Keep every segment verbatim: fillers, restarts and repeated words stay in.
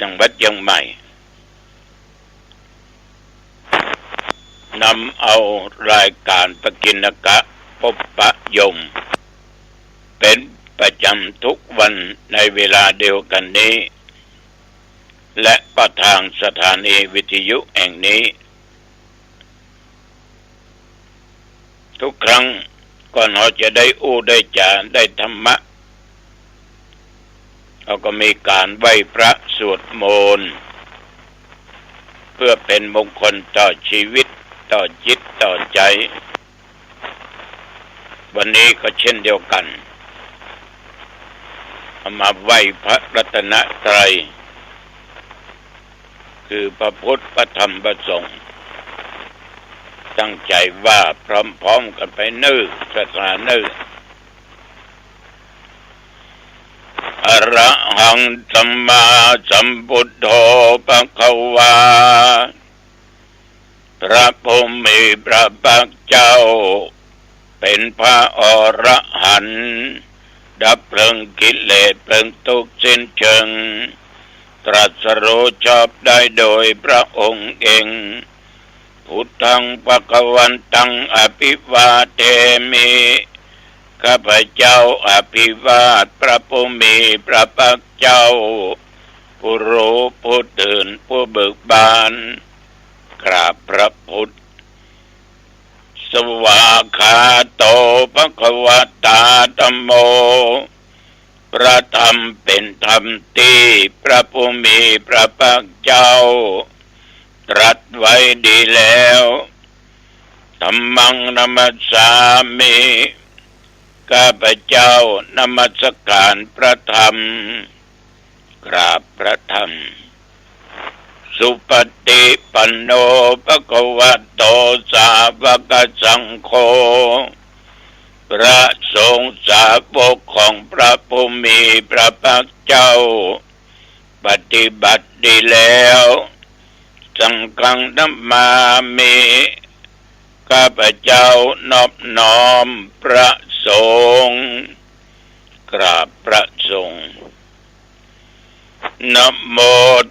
จังหวัดเจียงใหม่ นำเอารายการปกิณกะพบปะโยม เป็นประจำทุกวันในเวลาเดียวกันนี้ และก็ทางสถานีวิทยุแห่งนี้ ทุกครั้งก่อนเราจะได้อู้ได้จ๋าได้ธรรมะ เราก็มีการไหว้พระสวดมนต์ เพื่อเป็นมงคลต่อชีวิต ต่อจิต ต่อใจ วันนี้ก็เช่นเดียวกัน เอามาไหว้พระรัตนตรัย คือพระพุทธ พระธรรม พระสงฆ์ ตั้งใจว่าพร้อมๆ กันไปเน้อ ศรัทธาเน้อ อะระหัง สัมมาสัมพุทโธ ภะคะวา พระผู้มีพระภาคเจ้า เป็นพระอรหันต์ ดับเพลิงกิเลสเพลิงทุกข์สิ้นเชิง ตรัสรู้ชอบได้โดยพระองค์เอง พุทธัง ภะคะวันตัง อะภิวาเทมิ ข้าพเจ้าอภิวาทพระผู้มีพระภาคเจ้า ผู้รู้ผู้ตื่นผู้เบิกบาน กราบพระพุทธ สวากขาโต ภะคะวะตา ธัมโม พระธรรมเป็นธรรมตี้พระผู้มีพระภาคเจ้า ตรัสไว้ดีแล้ว ธัมมัง นะมัสสามิ ข้าพเจ้านมัสการพระธรรม กราบพระธรรม สุปฏิปันโน ภะคะวะโต สาวกสังโฆ พระสงฆ์สาวกของพระผู้มีพระภาคเจ้า ปฏิบัติดีแล้ว สังฆัง นะมามิ ข้าพเจ้านอบน้อมพระสงฆ์ กราบพระสงฆ์ นะโม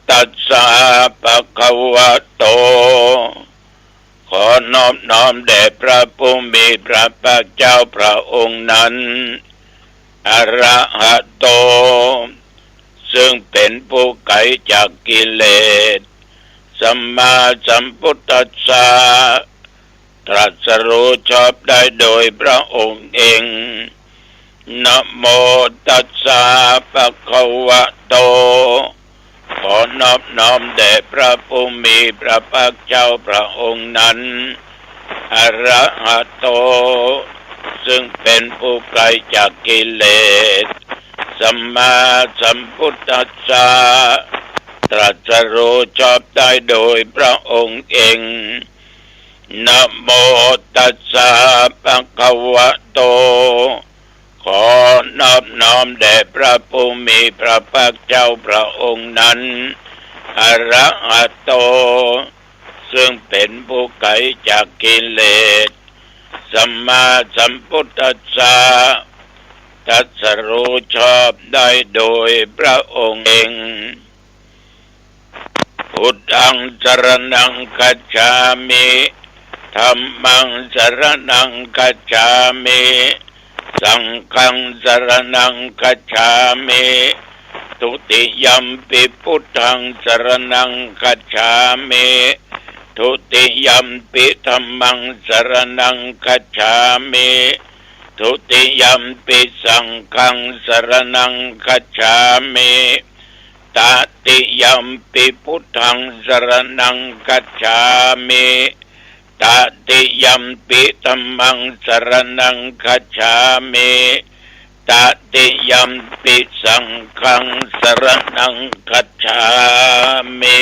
ตัสสะ ภะคะวะโต ขอนอบน้อมแด่พระผู้มีพระภาคเจ้าพระองค์นั้น อะระหะโต ซึ่งเป็นผู้ไกลจากกิเลส สัมมาสัมพุทธัสสะ ตรัสรู้ชอบได้โดยพระองค์เอง นะโมตัสสะ ภะคะวะโต ขอนอบน้อมแด่พระผู้มีพระภาคเจ้าพระองค์นั้น อะระหะโต ซึ่งเป็นผู้ไกลจากกิเลส สัมมาสัมพุทธัสสะ ตรัสรู้ชอบได้โดยพระองค์เอง นะโมตัสสะ ภะคะวะโต ขอนอบน้อมแด่พระผู้มีพระภาคเจ้าพระองค์นั้น อะระหะโต ซึ่งเป็นผู้ไกลจากกิเลส สัมมาสัมพุทธัสสะ ตรัสรู้ชอบได้โดยพระองค์เอง พุทธัง สรณัง คัจฉามิ ธัมมัง สรณัง คัจฉามิ สังฆัง สรณัง คัจฉามิ ทุติยัมปิ พุทธัง สรณัง คัจฉามิ ทุติยัมปิ ธัมมัง สรณัง คัจฉามิ ทุติยัมปิ สังฆัง สรณัง คัจฉามิ ตติยัมปิ พุทธัง สรณัง คัจฉามิ ตติยัมปิ ธัมมัง สรณัง คัจฉามิ ตติยัมปิ สังฆัง สรณัง คัจฉามิ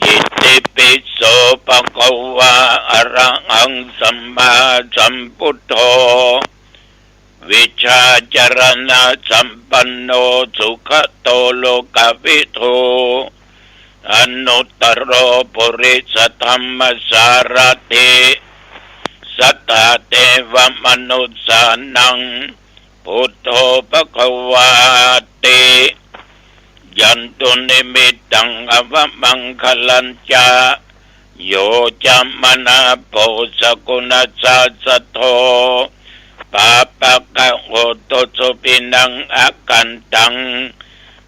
อิติปิโส ภะคะวา อะระหัง สัมมาสัมพุทโธ วิชชาจรณะสัมปันโน สุขะโต โลกะวิทู อนุตตโร ปุริสธัมมสารถิ สัตถาเทวมนุสสานัง พุทโธ ภะคะวาติ ตุนิมิตตัง อวมังคะลัญจะ โย จามะนาโป สกุณัสสะสัทโธ ปาปะกะโหตุ สุขินัง อกันตัง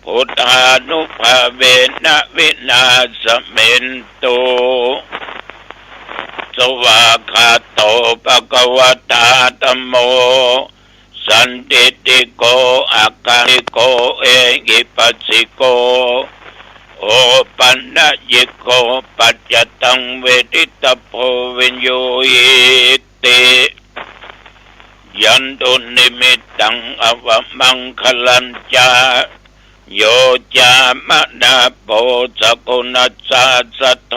พุทธานุภาเวนะ วินาสเมนตุ สวากขาโต ภะคะวะตา ธัมโม สันทิฏฐิโก อะกาลิโก เอหิปัสสิโก โอปันญิโก ปัจจตัง เวทิตาโพ วิญญูหิติ ยันตุนิมิตตัง อวมังคะลัญจะ โย จามะนาโป สกุณัสสะสัทโธ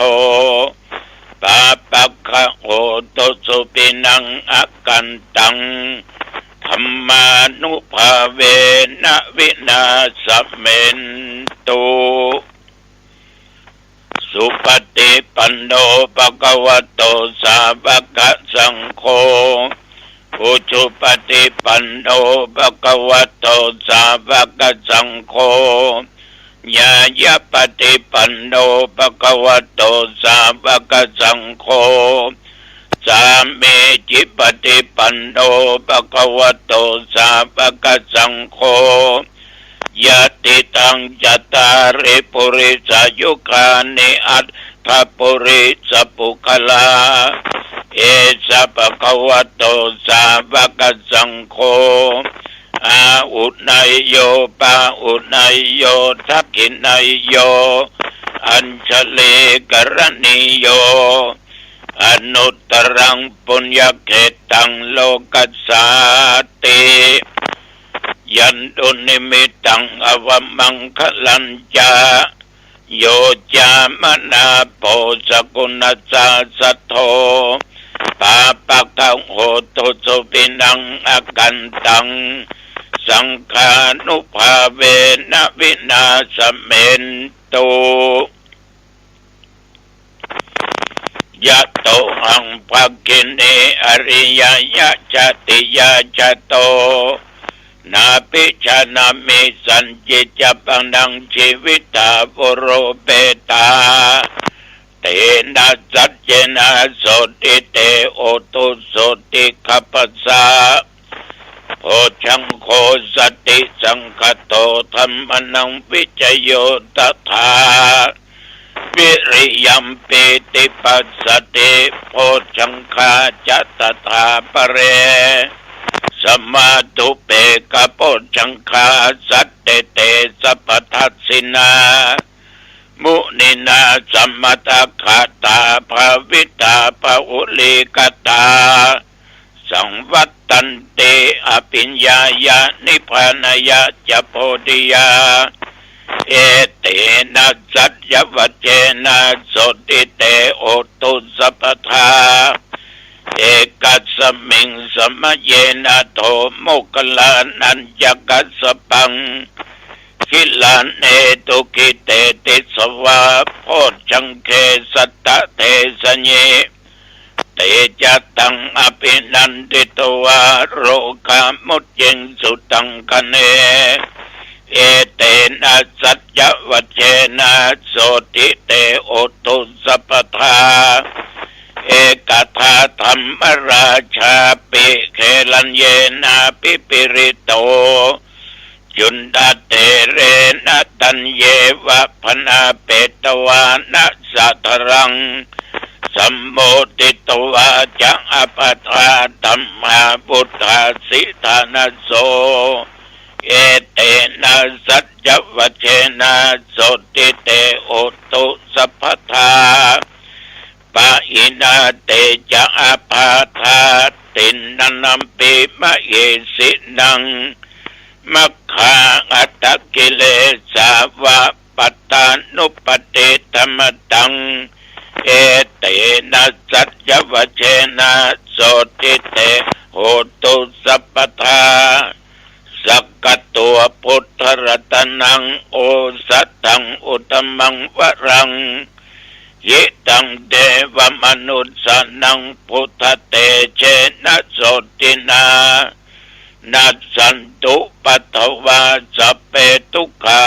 ปาปะกะโหตุ สุขินัง อกันตัง ธัมมานุภาเวนะ วินาสเมนตุ สุปฏิปันโน ภะคะวะโต สาวกสังโฆ อุจุปฏิปันโน ภะคะวะโต สาวกสังโฆ ญาณปฏิปันโน ภะคะวะโต สาวกสังโฆ สามีจิปฏิปันโน ภะคะวะโต สาวกสังโฆ ยะติตัง จัตตาริ ปุริสายุคานิ อัตถะปุริสปุคคลา เอสะ ภะคะวะโต สาวกสังโฆ อาหุเนยโย ปาหุเนยโย ทักขิเนยโย อัญชลีกรณีโย อนุตตรัง ปุญญเขตตัง โลกัสสาติ ยันตุนิมิตตัง อวมังคะลัญจะ โย จามะนาโป สกุณัสสะสัทโธ ปาปะกะโหตุ สุขินัง อกันตัง สังฆานุภาเวนะ วินาสเมนตุ ยะโตหัง ภักขินี อริยะยะจาติยา จัตโต นาภิจานะมิ สัญญิจจะปะนัง จีวิตา วุโรเปตา เตนะ สัจเจนะ โสติ เต โหตุ โสติ ขัพพะสะ โพชฌังโค สติสังคาโต ธัมมานัง วิจโย ตถา วิริยัม ปีติปัสสะติ โพชฌังคาจะ ตถาปะเร สมาธุเปกขะโพชฌังคา สัตเต เต สัพพทัสสินา มุนินา สมะตะขะตา ภาวิตา บาหุลีกะตา สังวัตตันติ อภิญญายะ นิพพานายะจะ โพธิยา เอเตนะ สัจจวัจเจนะ โสติ เต โหตุ สัพพทา เอกัสสมิง สมะเยนะ โท โมคคัลลานัญจะกัสสปัง กิลาเน ทุกขิเต ติสสะวา โพชฌังเข สัตตะเทสะยิ เตจะตัง อภินันทิตวา โรกามุจจิงสุ ตังคะเน เอเตนะ สัจจวัจเจนะ โสติ เต โหตุ สัพพทา เอกทาธัมมราชาปิ เกลัญเยนะ ภิปริโต จุณฑะเถเรนะ ตัญเยวะ บณาเปตวานะ สะทะรัง สัมโมทิตวาจะ อัปปะทาธัมมา วุฏฐาสิทานะโส เอเตนะ สัจจวัจเจนะ โสติ เต โหตุ สัพพทา ปะหินา เตจะ อาปาธา ทินนัมปิ มะเหสินัง มัคคา อัตตะกิเลสาวะ ปัตตานุปปาทิ ธรรมตัง เอเตนะ สัจจวัจเจนะ โสติ เต โหตุ สัพพทา สักกะตัว พุทธรัตนัง โอสถัง อุตตมังวรัง หิตัง เทวมนุสสานัง พุทธเตเจนะ โสตินา นัสสันตุ ปัทวา สัพเพ ทุกขา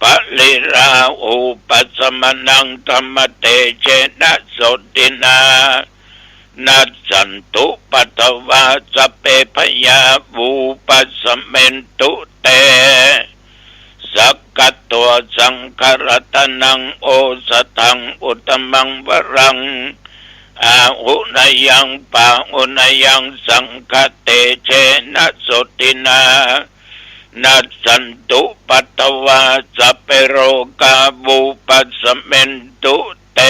ปะริราหูปะสะมะนัง ธัมมะเตจะนะโสตินะ นัสสันตุปัทวา สัพเพ พยา หูปะสะเมนตุ เต สักขะโต สังฆะรัตะนัง โอสะถัง อุตตะมัง วะรัง อาหุเนยัง ปาหุเนยัง สังฆะเตจะนะโสตินะ นัสสันตุปัทวา สัพเพ โรกา หูปะสะเมนตุ เต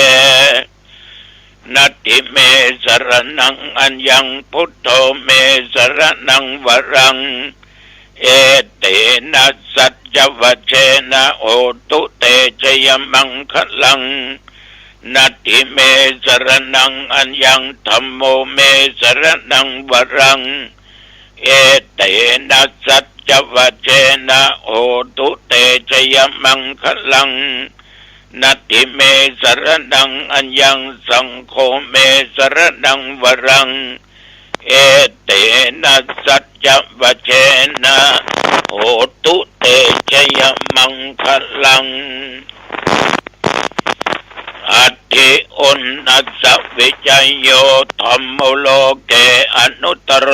นัตถิเม สะระณัง อัญญัง พุทโธ เม สะระณัง วะรัง เอเตนะ สัจจะวะเจนะ โหตุ เต จะยะมังคะลัง นัตถิเม สะระณัง อัญญัง ธัมโม เม สะระณัง วะรัง เอเตนะ สัจจะวะเจนะ โหตุ เต จะยะมังคะลัง นัตถิเม สะระณัง อัญญัง สังโฆ เม สะระณัง วะรัง เอเตนะ สัจจะวะเจนะ โหตุ เต จะยะมังคะลัง อัตถิอุณณัสสะวิจโย ธัมโม โลเก อนุตตโร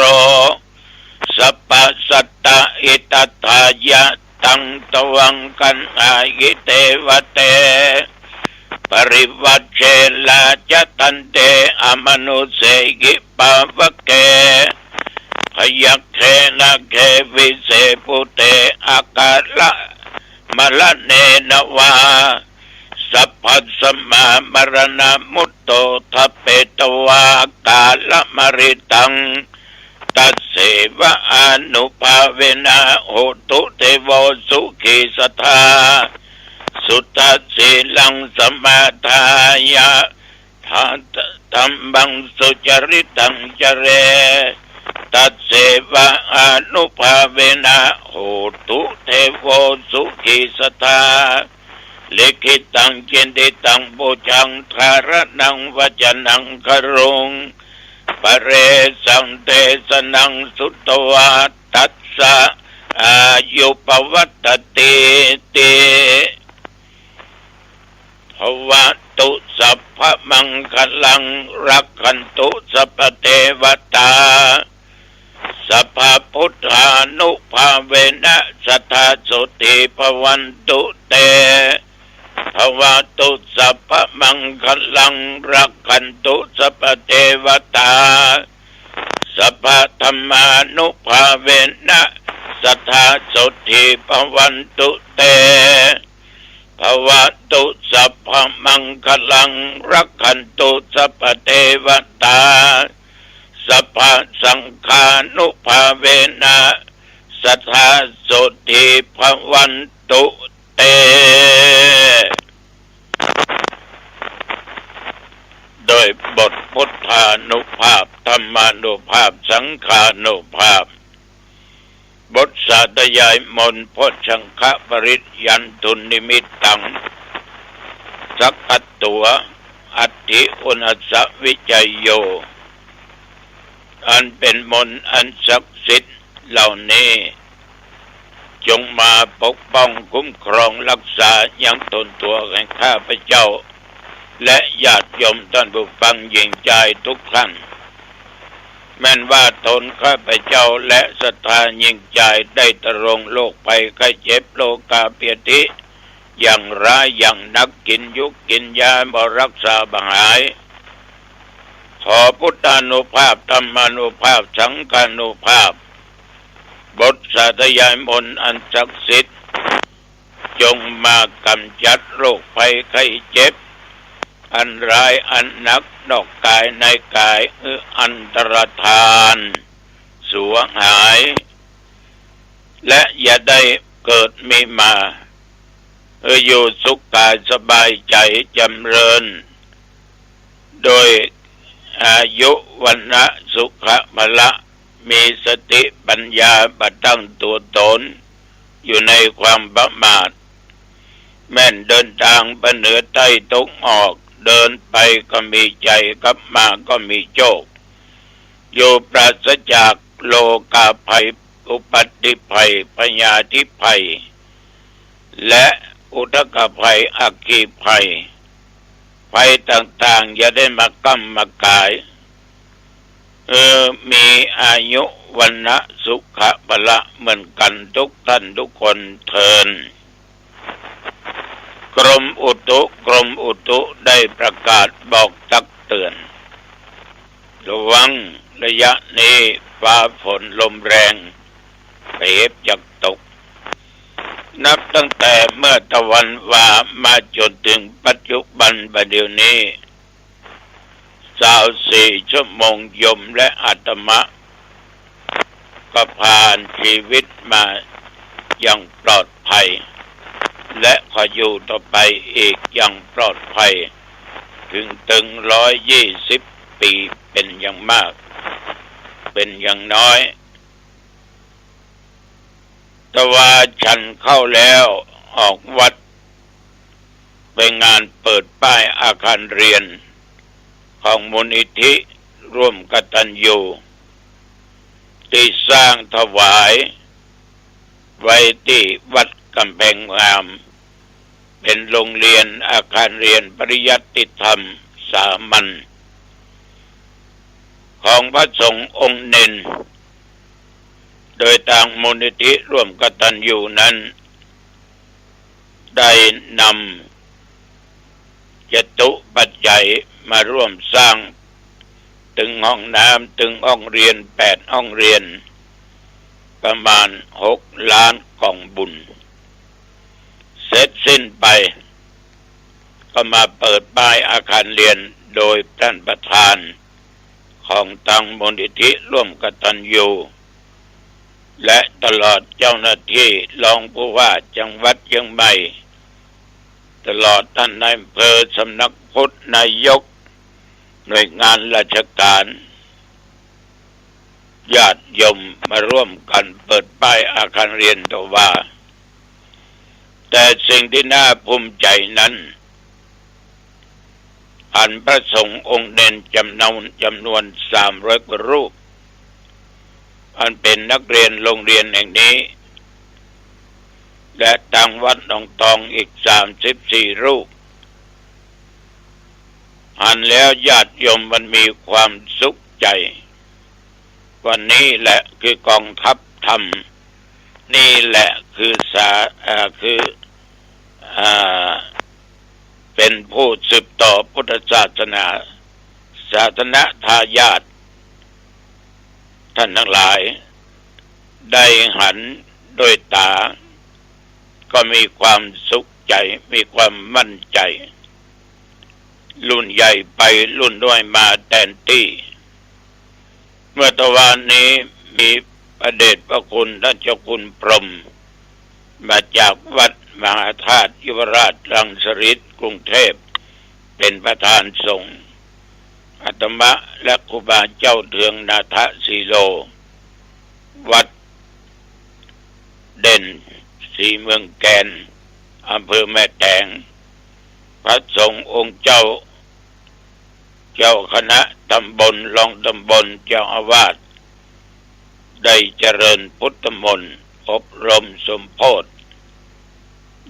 สัพพะสัตตะ หิตัตถายะ ตัง ตวัง คัณหาหิ เตวะเต ปริวัจเช ราชะ ทันเต อมนุสเสหิ ปาวะเก พยัคเข นาคเข วิเส ปุเต อะกาละ มะระเณนะวา สัพพัสมะ มะระณะมุตโต ทัพเปตวา กาละมะริตัง ตัสเสวะอานุภาเวนะ โหตุ เทโว สุขี สะทา สุตะสีลัง สะมาทายะ ทะ ธัมมัง สุจริตัง จะเร ตัสเสวะอานุภาเวนะ โหตุ เทโว สุขี สะทา ลิขิตัง จินติตัง ปูจัง ธาระณัง วัจจะนัง คารุง ปะเรสัง เตสะนัง สุตวา ตัสสะ อายุ ปะวัตตะติ ติ ภะวะตุ สัพพะมังคะลัง รักขันตุ สัพพะเตวะตา สัพพะพุทธานุภาเวนะ สัทธา โสตถี ภะวันตุ เต ภะวะตุ สัพพะมังคะลัง รักขันตุ สัพพะเตวะตา สัพพะธัมมานุภาเวนะ สัทธา โสตถี ภะวันตุ เต ภะวะตุ สัพพะมังคะลัง รักขันตุ สัพพะเตวะตา สัพพะสังฆานุภาเวนะ สัทธา โสตถี ภะวันตุ เต โดยบทพุทธานุภาพ ธัมมานุภาพ สังฆานุภาพ บทสาธยายมนต์ โพชฌังคปริยันตุนิมิตตัง สักขะโต อัตถิอุณณัสสะวิจโย อันเป็นมนต์อันศักดิ์สิทธิ์เหล่านี้ จงมาปกป้องคุ้มครองรักษายังตนตัวแห่งข้าพเจ้า และญาติโยมต้านผู้ฟังหญิงจายทุกท่าน แม่นว่าตนข้าพเจ้าและศรัทธาหญิงจายได้ตรงโรคภัยไข้เจ็บ โรคาพยาธิ อย่างร้ายอย่างหนัก กิ๋นยุกกิ๋นยาบ่รักษาบ่หาย ขอพุทธานุภาพ ธัมมานุภาพ สังฆานุภาพ บทสาธยายมนต์อันศักดิ์สิทธิ์ จงมากำจัดโรคภัยไข้เจ็บ อันร้ายอันหนัก นอกกายในกาย อันตรธาน สูญหาย และอย่าได้เกิดมีมา อยู่สุขกายสบายใจจำเริญ โดยอายุ วรรณะ สุขะ พละ มีสติปัญญาบ่ตั้งตัวตน อยู่ในความประมาท แม่นเดินตางไปเหนือใต้ตกออก เดินไปก็มีชัย กลับมาก็มีโชค อยู่ปราศจากโรคาภัย อุปัตติภัย พยาธิภัย และอุทกภัย อัคคีภัย ภัยต่างๆ อย่าได้มาก้ำมาก๋าย เออ มีอายุ วรรณะ สุขะ พละ เหมือนกันทุกท่านทุกคนเทอญ กรมอุตุ กรมอุตุได้ประกาศบอกตักเตือน ระวังระยะนี้ฟ้าฝนลมแรง เปรียบจะตก นับตั้งแต่เมื่อตะวันวามาจนถึงปัจจุบันบัดเดี๋ยวนี้ ซาวสี่ชั่วโมง โยมและอาตมา ก็ผ่านชีวิตมาอย่างปลอดภัย และขออยู่ต่อไปอีกอย่างปลอดภัย ถึง ถึงร้อยยี่สิบปี๋เป็นอย่างมาก เป็นอย่างน้อย แต่ว่าฉันข้าวแล้วออกวัด ไปงานเปิดป้ายอาคารเรียนของมูลนิธิร่วมกตัญญู ตี้สร้างถวายไว้ตี้วัดกำแพงงาม เป๋นโรงเรียนอาคารเรียนปริยัติธรรมสามัญ ของพระสงฆ์องค์เณร โดยตางมูลนิธิร่วมกตัญญูนั้น ได้นำจตุปัจจัยมาร่วมสร้าง ตึงห้องน้ำ ตึงห้องเรียนแปดห้องเรียน ประมาณหกล้านกองบุญ เสร็จสิ้นไป ก็มาเปิดป้ายอาคารเรียนโดยท่านประธานของตางมูลนิธิร่วมกตัญญู และตลอดเจ้าหน้าที่รองผู้ว่าจังหวัดเชียงใหม่ ตลอดท่านนายอำเภอ สำนักพุทธ นายก หน่วยงานราชการ ญาติโยมมาร่วมกันเปิดป้ายอาคารเรียน แต่ว่า แต่สิ่งที่น่าภูมิใจนั้น อันพระสงฆ์องค์เณรจำนวน จำนวนสามร้อยกว่ารูป อันเป๋นนักเรียนโรงเรียนแห่งนี้ และตางวัดหนองตองอีกสามสิบสี่รูป หันแล้วญาติโยมมันมีความสุขใจ ว่านี่แหละคือกองทัพธรรม นี่แหละคือสา- เอ่อ คือ อ่า เป๋นผู้สืบต่อพุทธศาสนา ศาสนทายาท ท่านทั้งหลาย ได้หันด้วยต๋า ก็มีความสุขใจ มีความมั่นใจ๋ รุ่นใหญ่ไปรุ่นน้อยมาแตนตี้ เมื่อตะวานนี้มีพระเดชพระคุณท่านเจ้าคุณพรหม มาจากวัดมหาธาตุยุวราชรังสฤษฎ์กรุงเทพฯ เป๋นประธานสงฆ์ อาตมาและครูบาเจ้าเทืองนาถสีโล วัดเด่นศรีเมืองแกน อำเภอแม่แตง พระสงฆ์องค์เจ้า เจ้าคณะตำบล รองตำบล เจ้าอาวาส ได้เจริญพุทธมนต์ อบรมสมโภช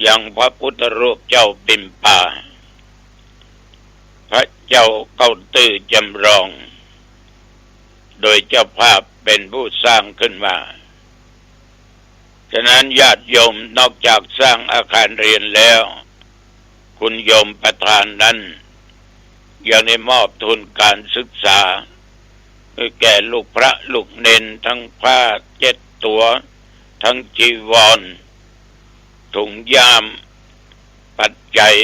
ยังพระพุทธรูปเจ้าปิมปา พระเจ้าเก๊าตื้อจำลอง โดยเจ้าภาพเป๋นผู้สร้างขึ้นมา ฉะนั้นญาติโยมนอกจากสร้างอาคารเรียนแล้ว คุณโยมประธานนั้น ยังได้มอบทุนการศึกษา ให้แก่ลูกพระลูกเณร ทั้งผ้าเช็ดตั๋ว ทั้งจีวร ถุงย่าม ปัจจัย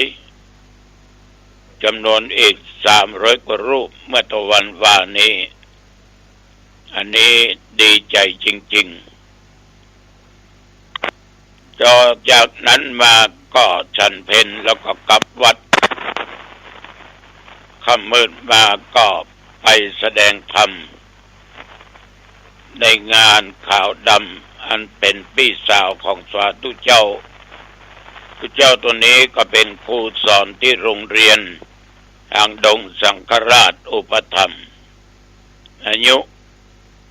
จำนวนอีกสามร้อยกว่ารูป เมื่อตะวันวานี้ อันนี้ดีใจจริงๆ ต่อจากนั้นมาก็ฉันเพลแล้วก็กลับวัด ค่ำมืดมาก็ไปแสดงธรรม ในงานขาวดำ อันเป๋นปี้สาวของสาธุเจ้า ผู้เจ้าตัวนี้ก็เป๋นครูสอนตี้โรงเรียน อังดงสังฆราชอุปถัมภ์ อายุ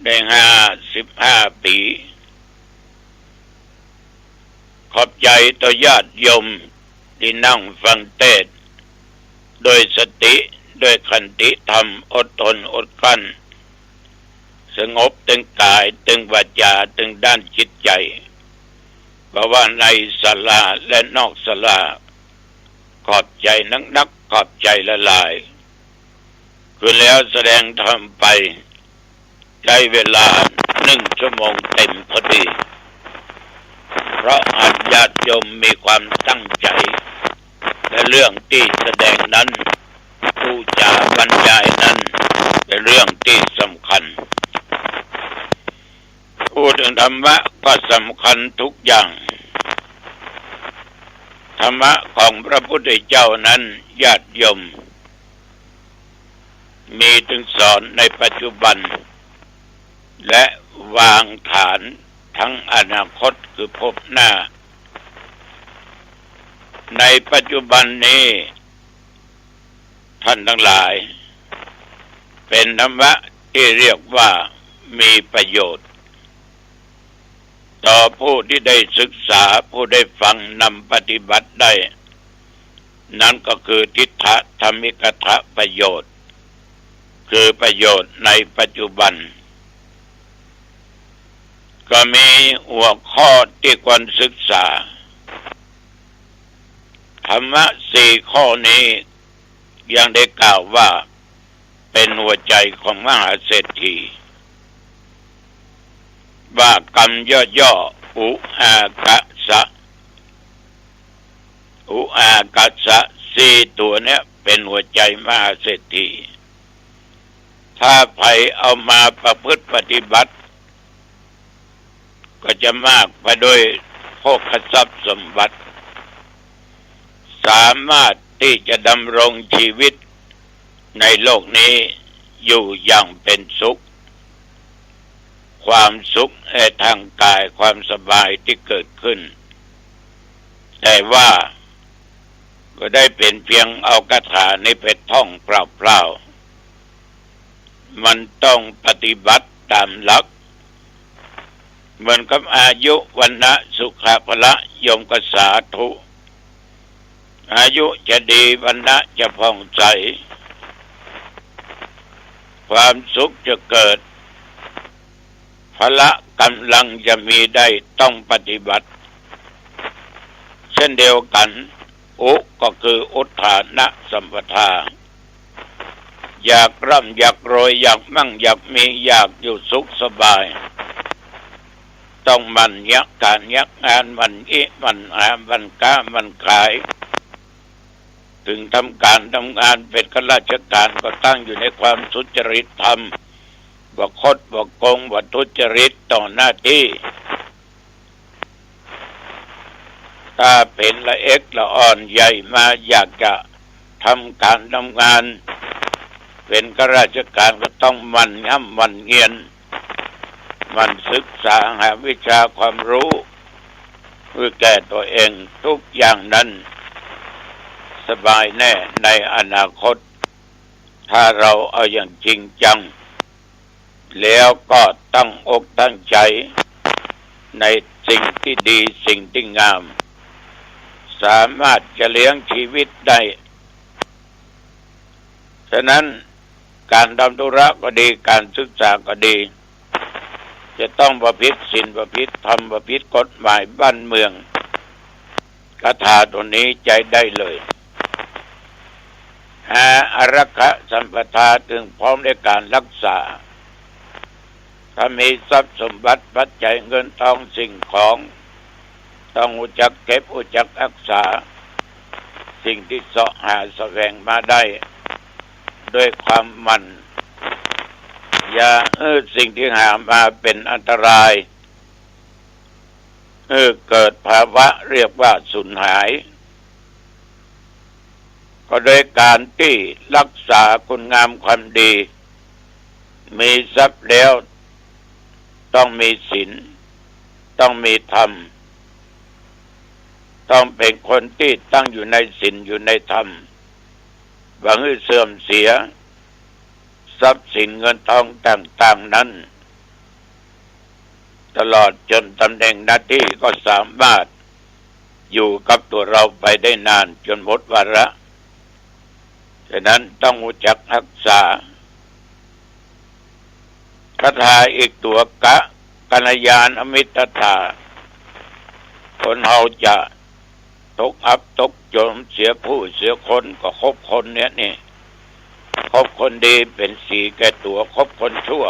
ได้ห้าสิบห้าปี๋ ขอบใจ๋ต่อญาติโยมตี้นั่งฟังเตสน์ ด้วยสติ ด้วยขันติธรรม อดทนอดกลั้น สงบตึงก๋าย ตึงวาจา ตึงด้านจิตใจ๋ บ่ว่าในศาลาและนอกศาลา ขอบใจ๋นักๆ ขอบใจ๋หลายๆ คือแล้วแสดงธรรมไป ใจ๊เวลาหนึ่งชั่วโมงเต็มพอดี เพราะหากญาติโยมมีความตั้งใจ๋ และเรื่องตี้แสดงนั้น ผู้จ๋าบรรยายนั้น เป็นเรื่องตี้สำคัญ พูดเถิงธรรมะก็สำคัญทุกอย่าง ธรรมะของพระพุทธเจ้านั้นญาติโยม มีตึงสอนในปัจจุบัน และวางฐานทั้งอนาคตคือภพหน้า ในปัจจุบันนี้ ท่านตังหลาย เป๋นธรรมะตี้เรียกว่ามีประโยชน์ ต่อผู้ตี้ได้ศึกษา ผู้ได้ฟังนำปฏิบัติได้ นั้นก็คือทิฏฐธรรมิกถประโยชน์ คือประโยชน์ในปัจจุบัน ก็มีหัวข้อตี้ควรศึกษา ธรรมะสี่ข้อนี้ยังได้กล่าวว่าเป๋นหัวใจ๋ของมหาเศรษฐี ว่ากำย่อๆ อุอากัสสะ อุอากัสสะ สี่ตั๋วเนี้ยเป๋นหัวใจ๋มหาเศรษฐี ถ้าใผเอามาประพฤติปฏิบัติ ก็จะมากไปด้วยโภคทรัพย์สมบัติ สามารถตี้จะดำรงชีวิตในโลกนี้อยู่อย่างเป๋นสุข ความสุขในทางกาย ความสบายตี้เกิดขึ้น แต่ว่าก็ได้เป๋นเพียงเอาคาถานี้ไปท่องเปล่าๆ มันต้องปฏิบัติต๋ามหลัก เหมือนกับอายุ วรรณะ สุขะ พละ ยมก็สาธุ อายุจะดี วรรณะจะผ่องใส ความสุขจะเกิด พละกำลังจะมีได้ ต้องปฏิบัติ เช่นเดียวกั๋น อุ ก็คืออุทฐานสัมปทา อยากร่ำอยากรวย อยากมั่งอยากมี อยากอยู่สุขสบาย ต้องหมั่นเยียะก๋านเยียะงาน หมั่นอิหมั่นอา หมั่นก๊าหมั่นขาย เถิงทำก๋านทำงานเป๋นข้าราชก๋านก็ตั้งอยู่ในความสุจริตธรรม บ่คดบ่โกง บ่ทุจริตต่อหน้าตี้ ถ้าเป๋นละเอ็กละอ่อนใหญ่มาอยากจะทำก๋านทำงาน เป๋นข้าราชก๋านก็ต้องหมั่นย่ำหมั่นเยียน หมั่นศึกษาหาวิชาความรู้ เพื่อแก่ตัวเอง ทุกอย่างนั้นสบายแน่ในอนาคต ถ้าเราเอาอย่างจริงจัง แล้วก็ตั้งอกตั้งใจ๋ในสิ่งตี้ดี สิ่งตี้งาม สามารถจะเลี้ยงชีวิตได้ ฉะนั้นก๋านทำธุระก็ดี ก๋านศึกษาก็ดี จะต้องประพฤติศีล ประพฤติธรรม ประพฤติกฎหมายบ้านเมือง คาถาตั๋วนี้ใจ๊ได้เลย หาอารักขสัมปทา เถิงพร้อมในก๋านรักษา ถ้ามีทรัพย์สมบัติปัจจัยเงินทองสิ่งของ ต้องฮู้จักเก็บ ฮู้จักรักษา สิ่งตี้เสาะหาแสวงมาได้ ด้วยความหมั่น อย่าหื้อสิ่งตี้หามาเป๋นอันตราย หื้อเกิดภาวะเรียกว่าสูญหาย ก็โดยก๋านตี้รักษาคุณงามความดี มีทรัพย์แล้วต้องมีศีล ต้องมีธรรม ต้องเป๋นคนตี้ตั้งอยู่ในศีลอยู่ในธรรม บ่หื้อเสื่อมเสีย ทรัพย์สินเงินทองต่างๆ นั้น ตลอดจนตำแหน่งหน้าตี้ก็สามารถอยู่กับตั๋วเฮาไปได้นานจนหมดวาระ ฉะนั้นต้องฮู้จักฮักษา คาถาอีกตั๋ว กะกัลยาณมิตรตา คนเฮาจะตกอับตกจนเสียผู้เสียคนก็คบคนเนี้ยนี่ คบคนดีเป๋นสีแก่ตั๋ว คบคนชั่ว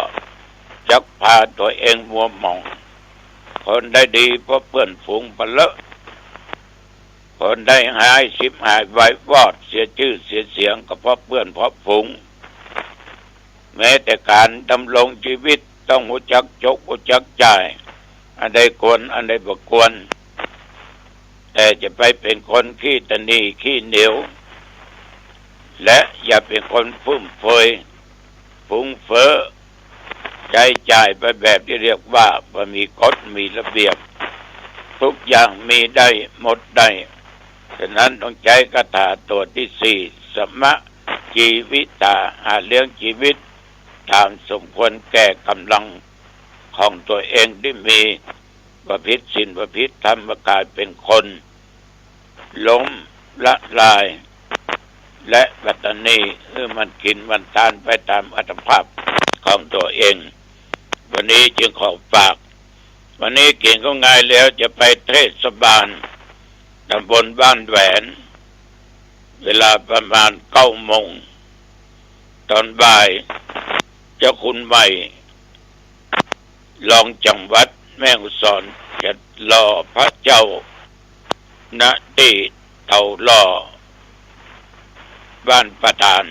จักพาตั๋วเองมัวหมอง คนได้ดีเพราะเปื้อนฝูงปะเลอะ คนได้ฮ้ายฉิบหายวายวอด เสียจื้อเสียเสียงก็เพราะเปื้อนเพราะฝูง แม้แต่ก๋านดำรงจีวิตต้องฮู้จักจกฮู้จักจ่าย อันใดควรอันใดบ่ควร แต่จะไปเป๋นคนขี้ตะหนี่ขี้เหนียว และอย่าเป๋นคนฟุ่มเฟือย ฟุ้งเฟ้อ ใจ๊จ่ายไปแบบตี้เรียกว่าบ่มีกฎมีระเบียบ ทุกอย่างมีได้หมดได้ ฉะนั้นต้องใจ๊คาถาตั๋วตี้สี่ สมะจีวิตา หาเลี้ยงจีวิตต๋ามสมควรแก่ก๋ำลังของตั๋วเองตี้มี ประพฤติศีลประพฤติธรรม บ่ก๋ายเป๋นคน ล้มละลาย และปัตตานี หื้อมันกิ๋นมันตานไปต๋ามอัตภาพของตั๋วเอง วันนี้จึงขอฝาก วันนี้เขียนก็ง่ายแล้ว จะไปเทศบาลตำบลบ้านแหวน เวลาประมาณเก้าโมง ต๋อนบ่าย เจ้าคุณใหม่ รองจังหวัดแม่ฮ่องสอน จะหล่อพระเจ้า ณ ตี้เตาหล่อ บ้านป่าตาด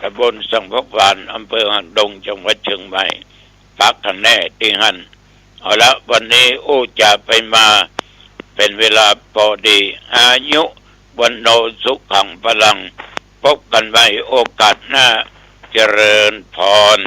ตำบลสังผักหวาน อำเภอหางดง จังหวัดเชียงใหม่ ปักคะแน่ตี้หั้น เอาละ วันนี้อู้จ๋าไปมา เป๋นเวลาปอดี อายุ วัณโณ สุขัง พลัง พบกั๋นใหม่โอกาสหน้า เจริญพร